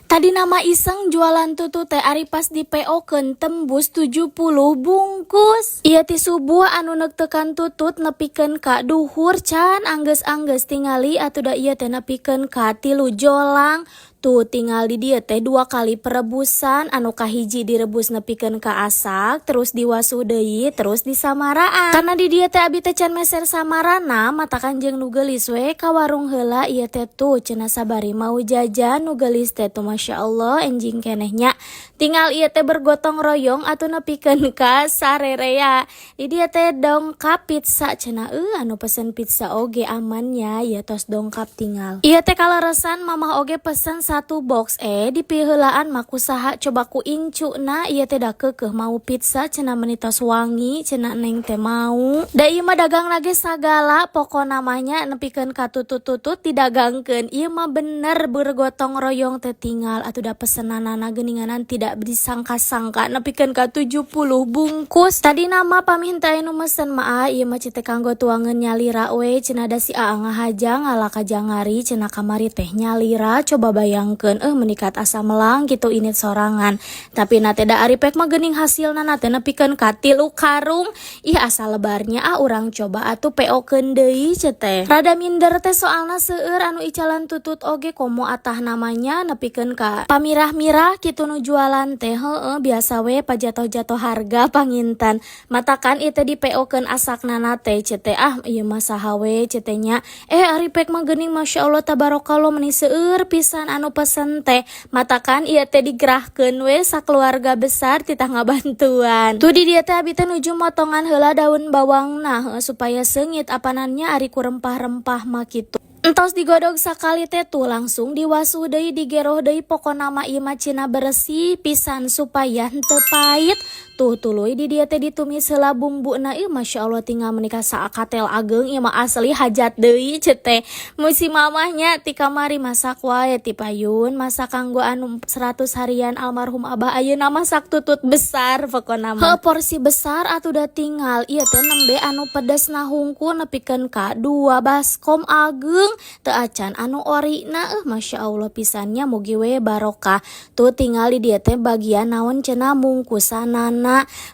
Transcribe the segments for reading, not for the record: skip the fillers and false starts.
Tadina mah iseng jualan tutut teh, ari pas di PO keun tembus 70 bungkus. Ieu ti subuh anu neuktekan tutut nepikeun ka duhur can anggeus-anggeus, tingali atuh da ieu teh nepikeun ka 3 jolang. Tuh, tinggal di dieu teh dua kali perebusan, anu kahiji direbus nepikeun ka asak, terus diwasuh deui, terus disamaraan. Karena di dieu teh abi teh can meser samarana, matakan jeung nu geulis we ka warung heula. Ieu teh tuh cenah sabari mau jajan nu geulis teh tuh, Masya Allah, enjing keneh nya. Tinggal ieu teh bergotong royong atuh nepikeun ka sarerea. Di dieu teh dongkap pizza cenah, anu pesen pizza oge aman nya, ieu tos dongkap tinggal. Ieu teh kaleresan mamah oge pesen satu box, dipiheulaan mah ku saha coba, ku incuna. Ieu teh da keukeuh mau pizza cenah, meuni tos wangi cenah, neng teh mau. Da ieu mah dagang lagi sagala, pokona mah nya nepikeun ka tutut-tutut didagangkeun. Ieu mah bener bergotong royong teh, tinggal atuh da pesenanana geuninganan tidak disangka-sangka nepikeun ka 70 bungkus. Tadina mah paminta nu mesen mah, ah, ieu mah cite kanggo tuangeun nyalira we cenah, da si Aa ngahaja ngala ka jangari cenah, kamari teh nyalira. Coba bayangkeun, menikat asa melang gitu init sorangan, tapi na teh da ari pek mah geuning hasilna na teh nepikeun ka 3 karung. Ih, asa lebarnya, ah, urang coba atuh PO keun deui teh. Rada minder teh soalna seueur anu icalan tutut oge, komo atah namanya nepikeun ka pamirah-mirah kitu nu jualan teh. Heueuh, biasa we pajatoh-jatoh harga pangintan, matakan ieu teh di PO keun asakna na teh cete, ah, ieu mah saha we cete nya. Ari pek mah geuning, Masya Allah tabarakallah, meuni seueur pisan anu pesen teh, matakan ieu teh digerahkeun we sakeluarga besar titah ngabantuan. Tuh, di dieu teh abi teh nuju motongan heula daun bawangna, heueuh, supaya seungit apanannya ari ku rempah-rempah mah kitu. Entos digodog sakali teh tuh langsung diwasuh deui, digeroh deui, pokona mah ieu mah cenah bersih pisan supaya henteu pahit. Tuh, tuluy di dieu teh ditumis heula bumbuna. Ieu Masya Allah, tinggal menikah saakatel ageng, ieu mah asli hajat deui cete. Musi mamahnya ti kamari masak wae ti payun, masak kanggo anu 100 harian almarhum abah, ayeuna masak tutut besar pokona mah. Heuh, porsi besar atuh da. Tinggal ieu teh nembe anu pedes na hungkul nepikeun ka 2 baskom ageng, teu acan anu orina. Masya Allah pisannya, mugi we barokah. Tuh, tinggal di dieu teh bagian naon cenah, mungkusanana.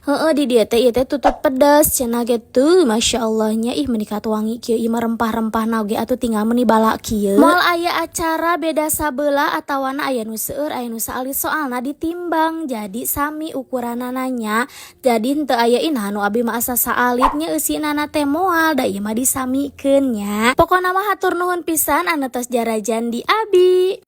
Heeh, di dieu teh ieu teh tutut pedes cenah gitu. Masya Allahnya, ih, menikat wangi kieu ieu mah rempah-rempah oge atuh, tinggal meuni balak kieu. Moal aya acara beda sabelah atawana aya nu seueur aya nu saalit, soalna ditimbang jadi sami ukuranana nya. Jadi henteu aya inah anu abi mah asa saalitnya eusinana teh, moal, da ieu mah disamikeun nya. Pokona mah hatur nuhun pisan anu tos jarajan di abi.